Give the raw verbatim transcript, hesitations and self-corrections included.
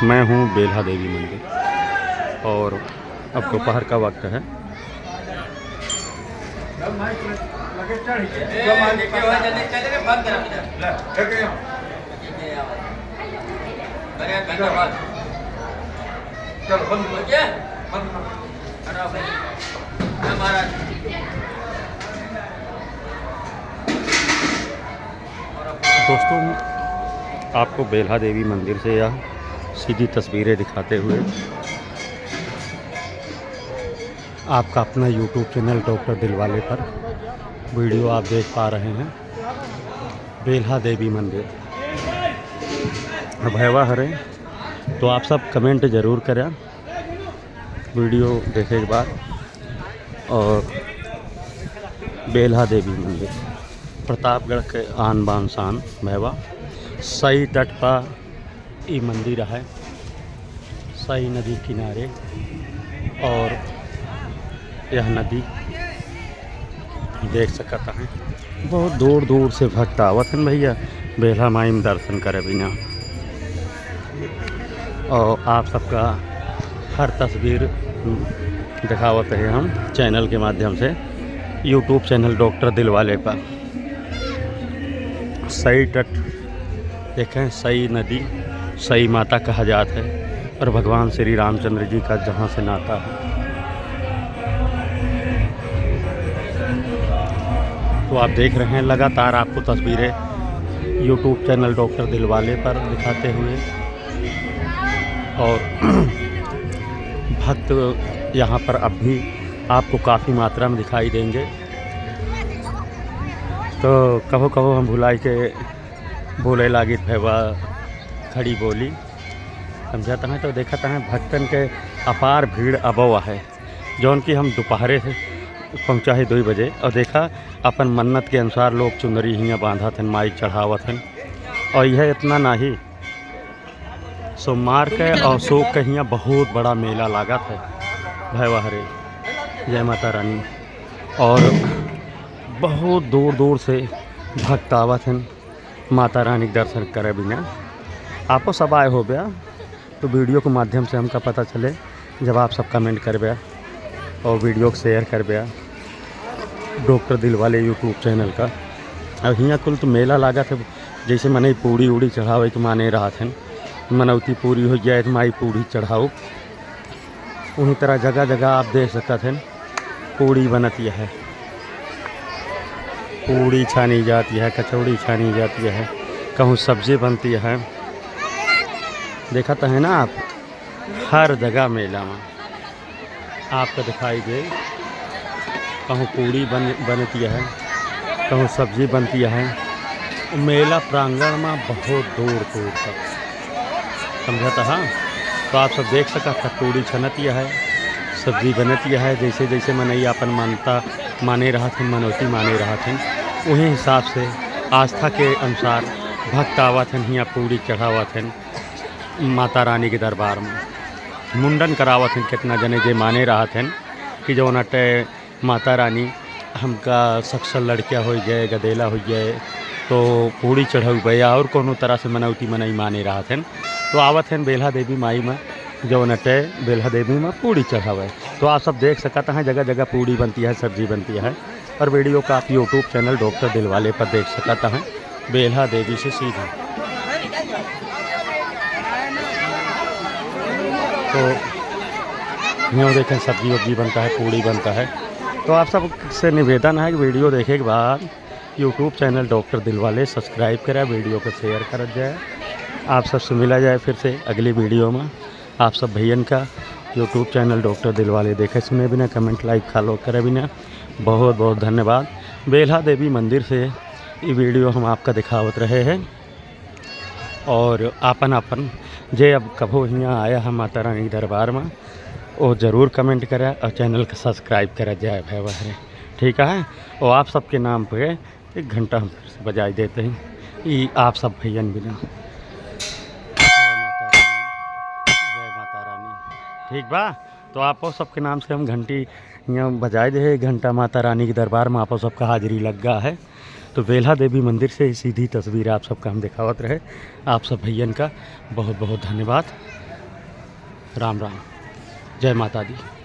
मैं हूँ बेल्हा देवी मंदिर और अब दोपहर का वक्त है। दोस्तों, आपको बेल्हा देवी मंदिर से यह सीधी तस्वीरें दिखाते हुए आपका अपना YouTube चैनल डॉक्टर दिलवाले पर वीडियो आप देख पा रहे हैं। बेल्हा देवी मंदिर भैवा हरे, तो आप सब कमेंट जरूर करें वीडियो देखे के बाद। और बेल्हा देवी मंदिर प्रतापगढ़ के आन बान शान भैवा, सई तट पा ई मंदिर है, सई नदी किनारे। और यह नदी देख सकत हैं, बहुत दूर दूर से भक्त आवत हैं भैया, बेल्हा माई में दर्शन करे बिना। और आप सबका हर तस्वीर दिखावत है हम चैनल के माध्यम से, YouTube चैनल डॉक्टर दिलवाले पर। सई तट देखें, सई नदी, सई माता कहा जात है और भगवान श्री रामचंद्र जी का जहाँ से नाता है। तो आप देख रहे हैं, लगातार आपको तस्वीरें YouTube चैनल डॉक्टर दिलवाले पर दिखाते हुए, और भक्त यहाँ पर अब भी आपको काफ़ी मात्रा में दिखाई देंगे। तो कभो कभो हम भुलाई के बोले लागित भैवा खड़ी बोली, समझत हैं। तो देखत हैं, भक्तन के अपार भीड़ अबो है, जौन कि हम दोपहरे से पहुँचा है दुई बजे। और देखा, अपन मन्नत के अनुसार लोग चुनरी हियाँ बांधत हैं, माई चढ़ावत हैं। और यह इतना नाही, सोमवार के और सोक के हियाँ बहुत बड़ा मेला लागत है भैवा हरे। जय माता रानी। और बहुत दूर दूर से भक्त आवत हैं माता रानी के दर्शन करे बिना। आपो सब आए हो बया, तो वीडियो के माध्यम से हमका पता चले, जब आप सब कमेंट करबे और वीडियो को शेयर करबे डॉक्टर दिलवाले YouTube चैनल का। अब हियाँ कुल तो मेला लागत है, जैसे मनई पूड़ी उड़ी चढ़ावे के माने रहत हैं, मनौती पूरी हो जाए तो माई पूड़ी चढ़ाओ। उही तरह जगह जगह आप देख सकत हैं, पूड़ी बनती है, पूड़ी छानी जाती है, कचौड़ी छानी जाती है, कहूँ सब्जी बनती है। देखत हैं ना आप, हर जगह मेला में आपको दिखाई दे, कहूँ पूड़ी बन, बनती है, कहूँ सब्जी बनती है। मेला प्रांगण में बहुत दूर दूर तक, समझत हा? तो आप सब देख सकत हा, पूड़ी छनत है, सब्जी बनत है, जैसे जैसे मनई आपन मानता माने रहत हैं, मनौती माने रहत हैं, वही हिसाब से आस्था के अनुसार भक्त आवत हैं, हियाँ पूड़ी चढ़ावत हैं माता रानी के दरबार में। मुंडन करावत हैं कितना जने जे माने रहत हैं कि जौन अटे माता रानी हमका सक्सल लड़किया होइ जाए, गदेला होइ जाए, तो पूड़ी चढ़उबे या और कौनो तरह से मनौती मनई माने रहत हैं, तो आवत हैं बेल्हा देवी माई में, जौन अटे बेल्हा देवी में पूड़ी चढ़ावे। तो आप सब देख सकत हैं, जगह जगह पूड़ी बनती है, सब्जी बनती है, और वीडियो का आप YouTube चैनल डॉक्टर दिलवाले पर देख सकत हैं। बेल्हा देवी से सीधी। तो यूँ देखें, सब्जी वब्जी बनता है, पूड़ी बनता है। तो आप सब से निवेदन है कि वीडियो देखे के बाद YouTube चैनल डॉक्टर दिलवाले सब्सक्राइब करें, वीडियो को शेयर कर जाए। आप सबसे मिला जाए फिर से अगली वीडियो में। आप सब भैयन का YouTube चैनल डॉक्टर दिलवाले देखे सुने बिना, कमेंट, लाइक, फॉलो करे बिना बहुत बहुत धन्यवाद। बेल्हा देवी मंदिर से ये वीडियो हम आपका दिखावत रहे हैं। और आपन आपन जे अब कभो हियाँ आया है माता रानी के दरबार में, वो जरूर कमेंट करे और चैनल का सब्सक्राइब करा जाए भाई बहरे, ठीक है। और आप सबके नाम पे एक घंटा हम फिर से बजाई देते हैं, ई आप सब भैयन बिना। जय माता रानी, जय माता रानी। ठीक बा, तो आपो सबके नाम से हम घंटी यहाँ बजाए दे, एक घंटा माता रानी के दरबार में आपो सबका हाजिरी लग गा है। तो बेल्हा देवी मंदिर से सीधी तस्वीर आप सबका हम दिखावत रहे। आप सब भैयन का बहुत बहुत धन्यवाद। राम राम। जय माता दी।